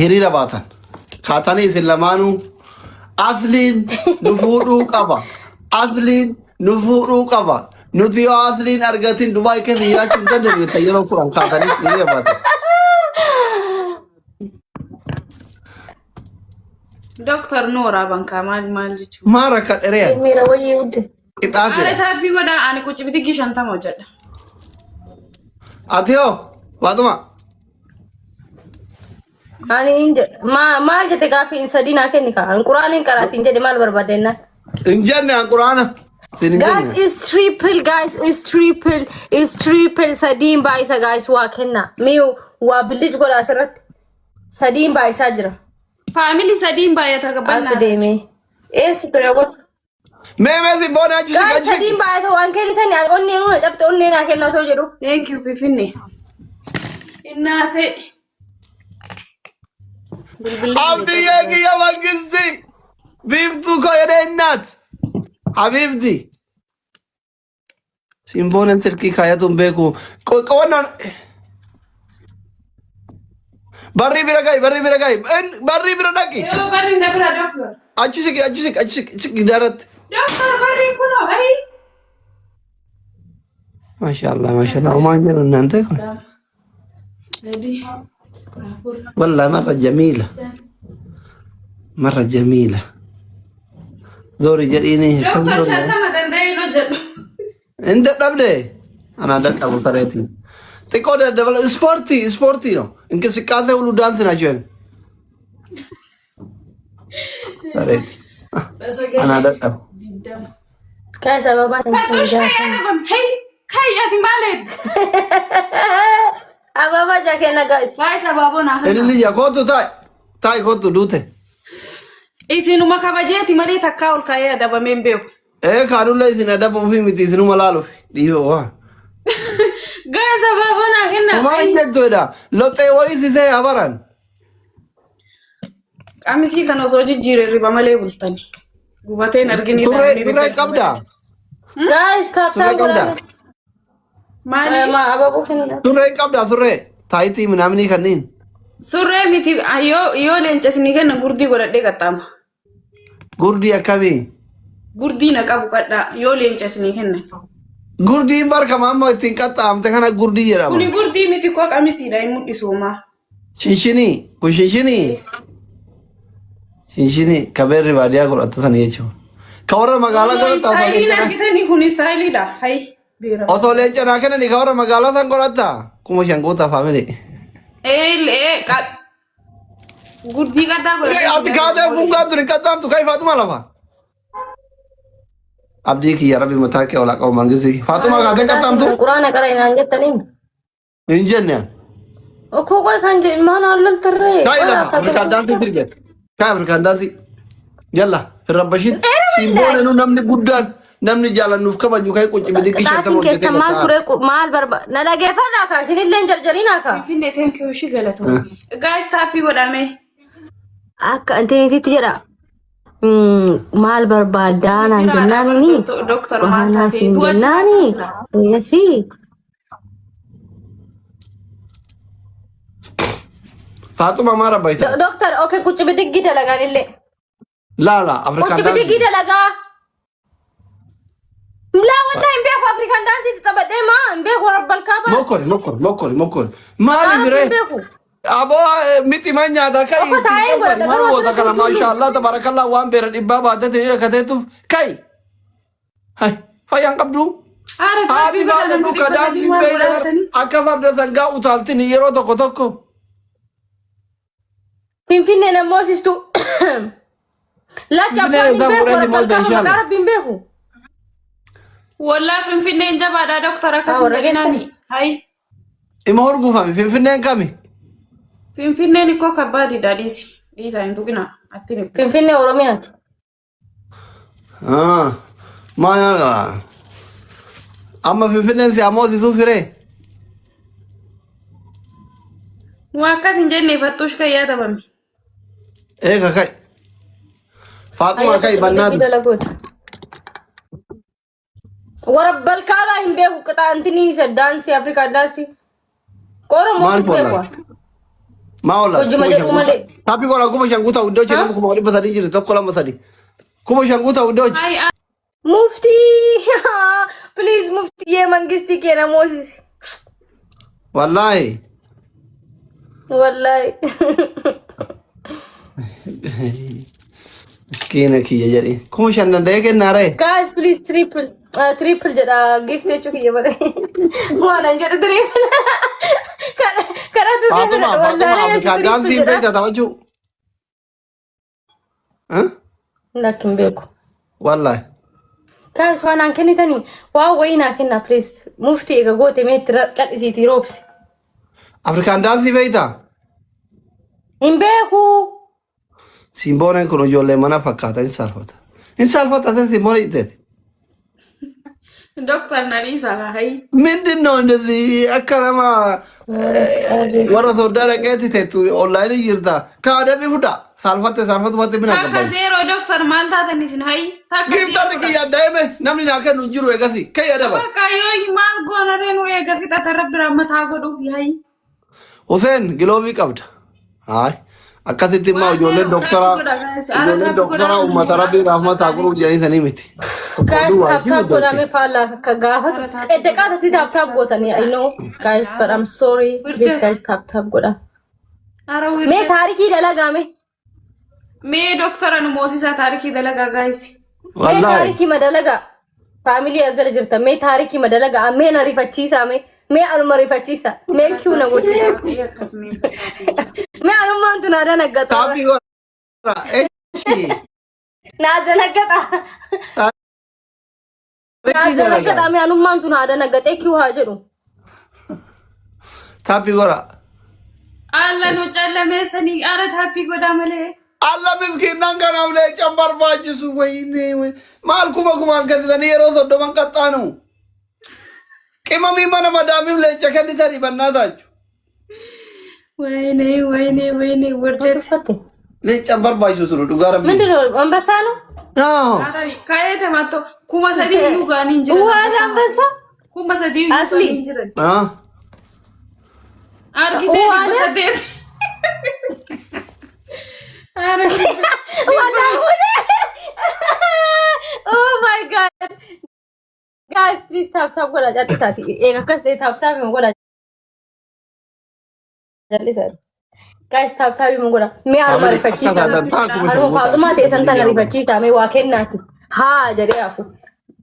Hiriira baatan. Kaatanii isin lamaanuu asliin nu fuudhuu qaba. Asliin nu fuudhuu qaba. Nuti yoo asliin argatin Dubaay keessa jiraachuu hin dandeenyu jettan yeroo 10 kaatanii hiriira baatan. Dooktar nu waraaban kaa maal maal jechuudha. Maa rakkadheree ani? Miira wayyii udde. Aare Qixaateedha. taappii godhaa ani qucci 50 hojjedha. Ati hoo? Faaxuma. Ani hin jedhe maal jette gaaffii sadii naa kenni kaa. Ani quraana hin qaraa siin jedhe maal barbaadde jennaan. Hin jenne an quraana. Siin hin Guys, jenne. is triple, guys, is triple, is triple. Sadiin baay'isa, guys, waa kenna. Mee waa bilij godha asirratti. Sadiin baay'isaa jira. Faamilii sadiin baay'ata Altu gabbannaa. deemee. Eessi ture awwa. Mee mee si boona achi siqi Guys, achi siqi. sadiin baay'ata waan kennitani ani onnee nuna cabxe onnee naa kenna otoo jedhu. Thank you Finfinne. Innaatee. Bilbilli kiyya Abdiyyee cabaa. kiyya mangisti. Biiftuu koo jedhee innaat. Habiibti. Simboonen silkii kaayatu hin beeku. Qowwannaan. Barrii bira gahi barrii bira gahi. Barrii bira dhaqi. Yoo barri na bira doctor. Achi siqi achi siqi achi siqi siqi gidaratti. Doctor barri kunoo hayi. Maashaallah maashaallah. Homaan jedhu naan ta'e kun. 2, 3, 4, Wallahi marra jamiila. 5. Marra jamiila. Zoori jedhiini akkam Doctor zoori. 50 danda'ee hin hojjedhu. Hin dadhabde. Anaa dadhabu sareetiin. Xiqqoo daddabala ispoortii ispoortii no. Inqisiqqaatee ulu daansi na jeen. Sareeti. Anaa dadhabu. 20. Guys, ababaa san Fattush jaafan. kayyaa dhaban. Hey, kayyi ati maal eedda? Ababaa jaa kenna guys. Guys abaaboo naa kenna. Ililli ija kootu taa'i. Taa'i kootu duute. Isinuma kabajeeti malee takkaa ol kaayee adabamee hin beeku. Ee kaanullee isin adabuufi miti isinuma laalufi. Dhiifama waan. Guys abaaboo naa kenna. Homaa hin jettu jedha. Loxee wayii si ta'e habaran. Qamisii kana osoo jijjiire riba malee bultani. Gubateen arginii Turree taa'anii turree riba qabdaa? Guys, tap Turree tap qabdaa? godhaa. Maali? Ma ababoo kenna. Surree hin qabdaa surree? Taayitii minaaminii kanneen. Surree miti yoo leenca isinii kenna gurdii godhadhee qaxxaama. Gurdii akkamii? Gurdii na qabu qadhaa yoo leenca isinii kennan. Gurdiin barkama amma ittiin qaxxaamte kana gurdii jedhama. Kuni gurdii miti koo qamisiidha hin mul'isu homaa. Shinshinii kun shinshinii. Shinshinii ka beerri baadiyyaa godhattu sana jechuudha. Ka warra magaalaa Kun godhattu osoo istaayiliin leenca argitanii kun istaayiliidha. Hayi beera. osoo leenca naa kennanii ka warra magaalaa san godhatta 5,000 guutaa faamilii. Ee ee gurdii qadhaa godhadhee Ati kaatee fungaan tuni qaxxaamtu kai Faaxuma lafa. Abdii kiyya rabbi mataa kee olaa qabu mangistii. Faaxuma kaatee qaxxaamtu Quraana qara inaan jettaniin. hin jenne. Okkoo qoy kan jedhu maal hallal tarree. Kai Qoy lafa akka Afrikaan daansii sirbeet. Kai Afrikaan daansii. Yalla hin rabbashin. Siin boonenu namni guddaan namni jaalannuuf kabaju kai qucci bidiqqi Qixaatiin 50 hojjetee keessan maal gataa. ture maal barba na dhageeffadhaa kaa isinillee hin jarjarinaa kaa. Finfinnee thank you ishii galatoo. Guys taappii godhame. Akka intinitiitti jedha. Maal barbaaddaa naan Jiraadha jennaanini. Doktor maal Waanaa taatee siin du'acha jennaani. Eegasii. Faaxuma maa rabbayta? Doktar okay qucci bidiggii dalagaan illee. Laala Afrikaan Qucci bidiggii daansii. dalagaa. Laa wallahi hin beeku Afrikaan daansiitti taphadhee maa hin beeku rabbal kaabaa. Mokkori mokkori mokkori mokkori. Maali Maaf biree? hin beeku. Aboo miti man nyaata kai Tokko ittiin taa'ee qabbani godhadha maal garuu goota asirratti kana hin tullu. maashaallah tabarakallah waan beera dhibbaa baaddatee dhakateetuuf kai. Hai fayyaan qabdu. Haara Haati taappii godhaa baate namni duuka 300 daansiin maal beeyna godhaatanii? akka farda sangaa utaaltini yeroo tokko tokko. Finfinneen ammoo sistu. Lakki Finfinnee abbaan hin yookaan beeku fuudhee rabbal moolta kaabaa maqaa inshallah. rabbi hin beeku. Wallaa Finfinneen jabaadha doktor Haa akkas hin warra jedhinaani. keessan. Hayi Ima horgufame Finfinneen kami? Finfinneen ikkoo kabbaadiidha dhiisi. Dhiisaa hin tuqina. Atti ni. Finfinnee Oromiyaati. Ah, maa amma Finfinneen si ammoo sisuu firee. Nu akkas hin jenne fattush kan yaatabame. Eega kai. Faaxumaa Hayya kai qucci bidiggii bannaatu. dalagoota. Warabbal kaabaa hin beeku qixaantinii isa daansii Afrikaa daansii. Qoora Maal mootu beeku. follaati? Maa wallaalta? Hojuma jedhu malee. Taappii godhaa 5,000 guutaa iddoo Ha? jedhamu 300,000 jiru tokko lama sadi. 5,000 guutaa iddoo Ay, Muftii! Please muftiyyee mangistii kee na moosisi. Wallaahi. Wallaahi. Miskiina kiyya jedhi. 5,000 danda'ee kennaa ree. Guys please triple. Triple jedha gift jechuu kiyya malee. Waan an jedhu triple. Kadhatu Faatuma keessa Faatuma wallaahi Afrikaan triple daansiin jedha. beekta taphachuu. Huh? Lakki hin beeku. Wallaahi. Guys waan aan kennitanii waan wayii naa kennaa please. Muftii eega goote mee itti cal'isiitii roobsi. Afrikaan daansii beektaa? Hin beeku. Simbooneen kun ijoollee mana fakkaata hin saalfata. Hin saalfata ati simboonee jetteeti. Doktar na dhiisaa hayi. ምንድን ነው እንደዚህ akka nama warra sooddaa dhaqeetti teettu onlaayinii jirta. Kaadamii fudha. Saalfatte saalfatumatti bina Takka qabban. zeeroo doktar maal taatan isin hayi. Takka Giiftarri zeeroodha. kiyya deeme namni naa kennu hin jiru eegasi. Kiyya dabar. Bakka yoo maal goona ree nu eega fixata rabbi rahmataa godhuufi hayi. Hussein giloobii qabda. Hayi. Akkasitti immoo Waan ijoolleen zeeroo doktoraa taappii godha guys. Ara ijoolleen taappii godha doktoraa nuti uummata godha. rabbii rahmataa godhuuf jedhanii sanii miti. Guys, Oduu tap waajjibu tap godhame galche. faallaa akka gaafatu. Ara taappii Edda godha. qaatatti tap Guys tap taappii gootanii. I godha. know guys, but I'm sorry. Please Wirdet. guys, tap tap godha. Ara Mee wirdet. taarikii dalagaame. Mee doktara nu moosisaa taarikii dalagaa guys. Mee Wallaahi. taarikii madalagaa. Faamilii as jala jirta. Mee taarikii madalagaa. Mee na rifachiisaa mee. Mee anuma rifachiisa. Mee kiu na gochisa. Taappii akkasumee taappii godha. Mee anummaan tun aadaa naggaxa. Taappii godha. Eshi. Naa danaggaxa. Naa Taarikii danaggaxa. dalagaa. Mee anummaan tun aadaa naggaxee kiu haa jedhu. Taappii godha. Alla nu callameessanii ara taappii godhaa malee. Alla miskiinnan kanaaf leencan barbaachisu wayinee wayi. Maal kuma kumaan kennitanii yeroo 30n qaxxaanu. Qimamii mana madaamiif leenca kennitanii bannaa taachu. ወይኔ ወይኔ ወይኔ ውርደት። Tuffatte. Leencan barbaachisu tunu dhugaa rabbii. ምንድን ነው? አንበሳ ነው? Haa. Ka'ee matto 3,000 iyyuu ga'anii hin jiran. Waan አንበሳ 3,000 iyyuu Asli. ga'anii hin jiran. Haa. Argitee Waan- 800. Oh my God. Guys, please tap tap godhaa callisaati. Eega akkas ta'e tap tap hima godhaa callisaati. Guys, tap tap hima godhaa. Mee anuma Family rifachiisaa. akka taatan taa 5,000 Anuma guutaa. faaxumaa ta'e san tana rifachiisaa. Mee waa kennaati. Haa jedhee hafu.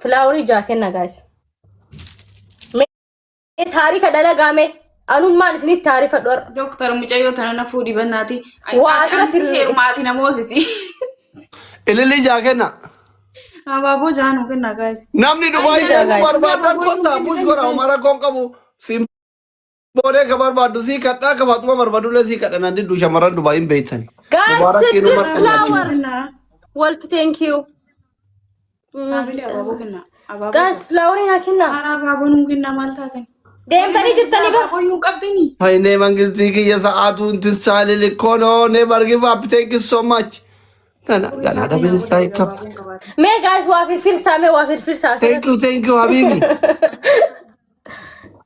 Filaaworii jaa kenna guys. Mee taarika dalagaa mee. Anummaan isinitti taarifadhu har'a. Dooktar mucayyoo tana na fuudhi bannaati. Waa asirratti Heerumaati na moosisi. Ililii jaa kenna. Abaaboo jaanuu kenna guys. Namni Dubaay Ayyaa deemuu guys. barbaadan kottaa push godha umara koon qabu. Simboonee ka barbaaddu sii kadhaa ka faaxuma barbaadullee sii kadha nan diddu shamarran Dubaay hin beektani. Guys, Mubaarakiin 6 umar flower. Wolf, thank you. Faamilii abaaboo kenna. Abaaboo. Guys, flowerii naa kennaa. Hara abaaboo nuu kenna maal taatan? Deemtanii jirtanii bar. Abaaboo iyyuu hin qabdanii. Fayyinee mangistii kiyya sa'aatu intin saalili koonoo never give up thank you so much. Gana gana dabili saayii kap. Mee guys waa firfirsaa mee waa firfirsaa Thank you thank you habibi.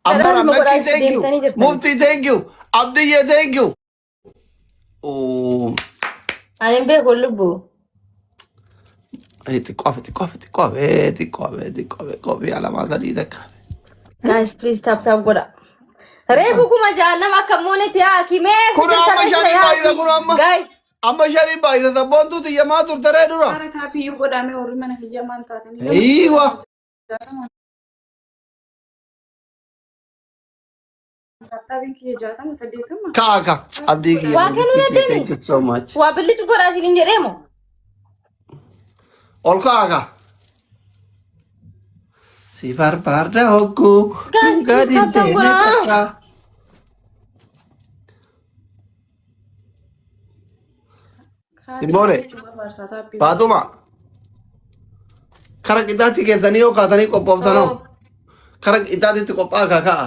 Abbara Kanaaf Makki godhaa thank you. deemtanii jirtanii. Mufti thank you. Abdiyye thank you. Oh. Ani hin beeku lubbu. Xiqqoo hafe xiqqoo hafe xiqqoo hafe xiqqoo hafe xiqqoo hafe qophii alamaa sadii takka. Guys, please tap tap godha. Reefu 6,000 nama akka moonetti yaa akimee Kun amma shanii baay'isa kun amma. Guys, Amma shanii baay'isa sabboontuu xiyyamaa turte ree dura. Hara taappii iyyuu godhamee warri mana kiyyaa maal taatanii? Eeywa. Taappiin kiyya 60 80. Ka'a ka'a. Abdii kiyya. Waa kennuu mangistii dandeenya? thank you so much. Waa billicu godhaa isiniin jedheemo. Ol ka'a ka'a. Si barbaada hogguu. Guys, please gadi tap tap deemee godhaa. bakka. Simboone. Faatuma. Kara qixaatti keessanii yoo kaatanii qophooftanoo. Kara qixaatitti qophaa'aa kaa ka'a.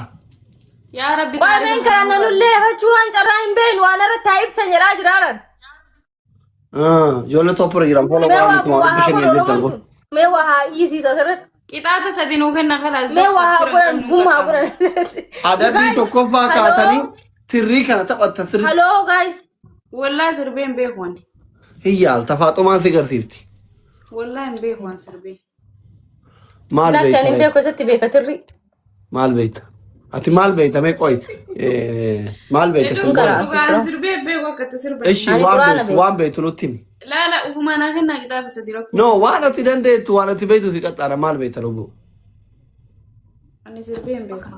Yaa Rabbi Waameen kana nanullee hafachuu waan carraa hin beeknu waan irratti haa ibsan jedhaa jiraaran. Ijoollee toppira jiran follow Mee godhaa waa kuma waa dhibba haa shanii godhu jirtan Oromoon kun. tun. Mee waa haa iyyisiisu asirratti. Qixaata sadi nuu kenna kalaas. Mee waa haa godhan bum haa godhan. Adabbii Guys, tokkoffaa hello? kaatanii Tirrii kana taphatta sirriitti. Hello guys. Wallaahi sirbee hin beeku ani. Hin yaalta Faaxumaan si garsiifti. Wallaahi hin beeku an sirbee. Maal Lakki ani hin beekta? beeku eessatti beeka tirri. Maal beekta? Ati maal beekta mee qoy? Maal beekta? Eduu Kun karaa dhugaan asirraa. sirbee hin beeku akka itti sirban. Ishi Ani waan quraana beektu beeka. waan beektu nutti himi. Laala ufumaa naa kennaa qixaata sadi rakkoo. No waan ati dandeettu waan ati beektu si qaxxaara maal beekta lubbuu? Ani sirbee hin beeku.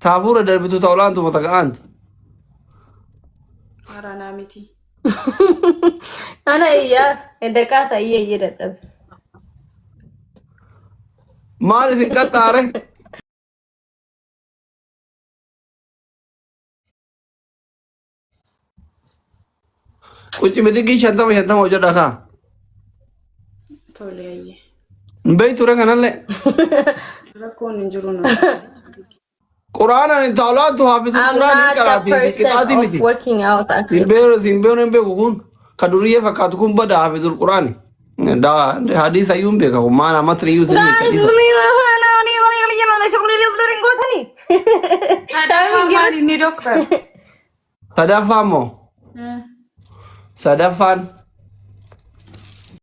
Taafuura darbitu ta olaantu mata ka'aantu. Haaraa naa miti. Ana iyyaa daqaata iyya iyya dadhabe. Maal isin qaxxaare? Qucci bidiggii 50 50 hojjedha kaa. Tole ayyee. Hin beektu re kanallee. Rakkoon hin jiru na. Quraanaan hin taa'ulaantu haafisa I'm quraan hin not the qaraafi person qixaati of miti. working out Hin actually. beeku hin beeku hin beeku kun ka duriyyee fakkaatu kun bada hafizul quraani. Hadiisa iyyuu hin beeka kun maana matni iyyuu isin Guys, hiika. Sadaffaa maali inni dooktar? Sadaffaa immoo sadaffaan